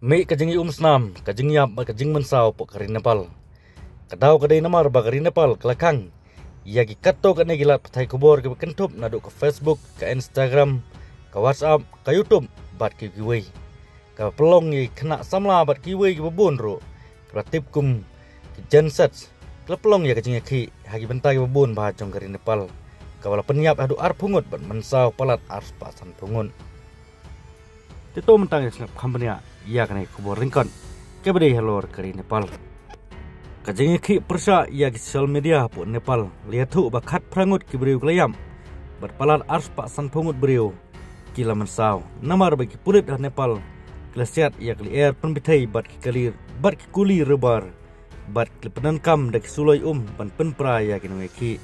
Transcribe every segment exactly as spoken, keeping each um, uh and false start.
Mih ka jingïaumsnam, ka jingïap bad ka jingmynsaw hapoh ka ri Nepal. Ka daw ka dei namar ba ka ri Nepal ka la khang ïa ki katto katne ki lad pathai khubor kiba kynthup naduh ka Facebook, ka Instagram, ka WhatsApp, ka YouTube bad ki kiwei. Kaba pynlong ïa ki khynnah samla bad kiwei kiba bun ruh kiba tip kum ki Gen Z ki la pynlong ïa ka jingïakhih ha ki bynta kiba bun bha jong ka ri Nepal, kaba la pynïap haduh arphew ngut bad mynsaw palat arspah sanphew ngut. Te to mynta ngin sngap kham bniah ïa kane ka khubor lyngkot kaba dei halor ka ri Nepal. Ka jingïakhih pyrshah ïa ki social media hapoh Nepal la ïathuh ba khatphra ngut ki briew ki la ïap bad palat arspah sanphew ngut briew ki la mynsaw namar ba ki pulit ha Nepal ki la siat ïa ka lyer pynbthei bad ki kali bad ki kuli rubber bad ki la pyndonkam da ki suloi um ban pynpra ïa ki nongïakhih.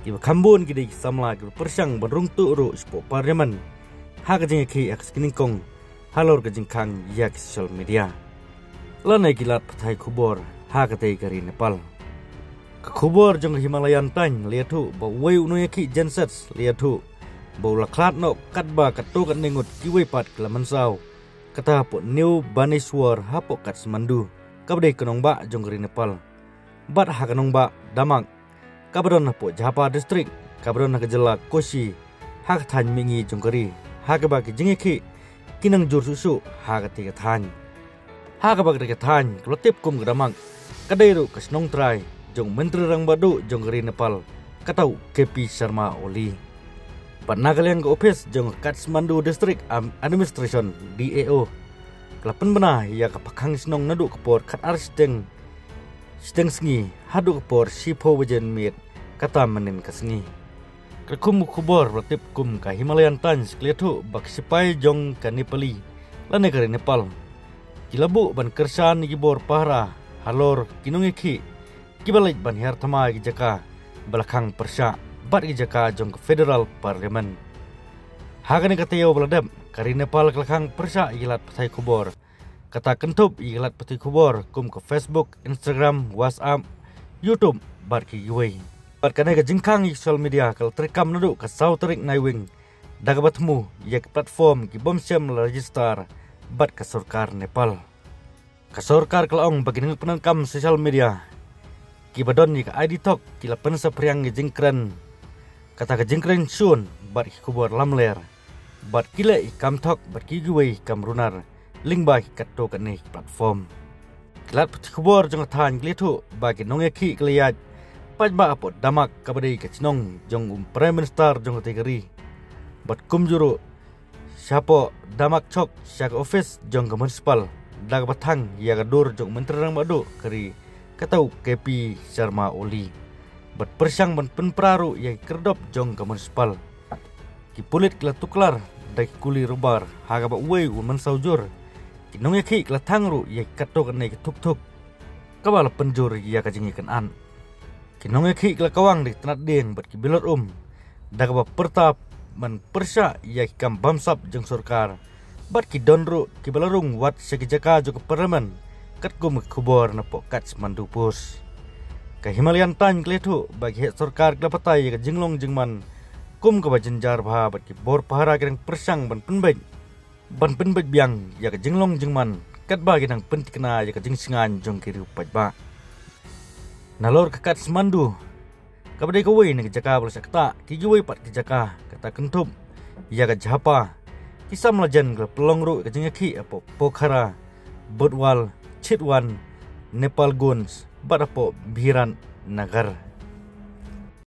Kiba kham bun ki dei ki samla kiba pyrshang ban rung tuh ruh shapoh Parliament ha ka jingïakhih ha ka sngi nyngkong halor ka jingkhang ïa ki social media lane ki lad pathai khubor ha katei ka ri Nepal. Ka khubor jong ka Himalayan Times la ïathuh ba uwei u nongïakhih Gen Z la ïathuh ba u la khlad noh katba katto katne ngut kiwei pat ki la mynsaw, kata hapoh New Baneswar hapoh Kathmandu kaba dei ka nongbah jong ka ri Nepal, bad ha ka nongbah Damak kaba don hapoh Jhapa District kaba don ha ka jylla Kosi ha ka thaiñ mihngi jong ka ri, ha kaba ki jingïakhih ki nang jur shuh shuh ha katei ka thaiñ. Ha kaba katei ka thaiñ kaba la tip kum ka Damak ka dei ruh ka shnong trai jong u Myntri Rangbah Duh jong ka ri Nepal, kata u K P Sharma Oli. Bad na ka liang ka ophis jong ka Kathmandu District Am- Administration, D A O, ka la pynbna ïa ka pakhang shnong naduh ka por khatar shiteng shiteng sngi haduh ka por shiphew baje miet kata mynnin ka sngi. Ka kum ka khubor ba la tip kum ka Himalayan Times ka la ïathuh ba ki sipai jong ka Nepali lane ka ri Nepal ki la buh ban kyrshan ïa ki bor pahara halor ki nongïakhih kiba leit ban hiar thma ïa ki jaka ba la khang pyrshah bad ki jaka jong ka Federal Parliament. Ha kane ka taïew ba la dep, ka ri Nepal ka la khang pyrshah ïa ki lad pathai khubor, kata kynthup ïa ki lad pathai khubor kum ka Facebook, Instagram, WhatsApp, YouTube bad ki kiwei. Bad kane ka jingkhang ïa ki social media ka la treikam naduh ka saw tarik Naiwieng da kaba thmu ïa ki platform ki bym shym la register bad ka sorkar Nepal. Ka sorkar ka la ong ba ki nongpyndonkam social media kiba don ïa ka I D thok ki la pynsaphriang ïa ka jingkren, kata ka jingkren shun bad ki khubor lamler, bad ki leh ïa ki kam thok bad ki kiwei ki kam runar lyngba ki katto katne ki platform. Ki lad pathai khubor jong ka thaiñ ki la ïathuh ba ki nongïakhih ki la ïaid paidbah hapoh Damak kaba dei ka shnong jong u Prime Minister jong katei ka ri, bad kumjuh ruh shapoh Damak Chowk sha ka ophis jong ka municipal da kaba thang ïa ka dur jong u Myntri Rangbah Duh ka ri, kata u K P Sharma Oli, bad pyrshang ban pynpra ruh ïa ki kyrdop jong ka municipal. Ki pulit ki la tuklar da ki kuli rubber, ha kaba uwei u mynsaw jur. Ki nongïakhih ki la thang ruh ïa ki katto katne ki thuk thuk, kaba la pynjur ïa ka jingïakynad. Ki nongïakhih ki la kawang da ki tnat dieng bad ki bilot um da kaba pyrta ban pyrshah ïa ki kam bamsap jong sorkar, bad ki don ruh kiba la rung wad sha ki jaka jong ka Parliament, katkum ka khubor napoh Kathmandu Post. Ka Himalayan Times ka la ïathuh ba ki heh sorkar ki la batai ïa ka jinglong jingman kum kaba jynjar bha, bad ki bor pahara ki dang pyrshang ban pynbeit ban pynbeit biang ïa ka jinglong jingman katba ki dang pynthikna ïa ka jingshngaiñ jong ki riew paidbah. Nalor ka Kathmandu kaba dei kawei na ki jaka ba la shah ktah, ki kiwei pat ki jaka, kata kynthup ïa ka Jhapa, ki samla jen ki la pynlong ruh ïa ka jingïakhih hapoh Pokhara, Butwal, Chitwan, Nepalganj bad hapoh Biratnagar.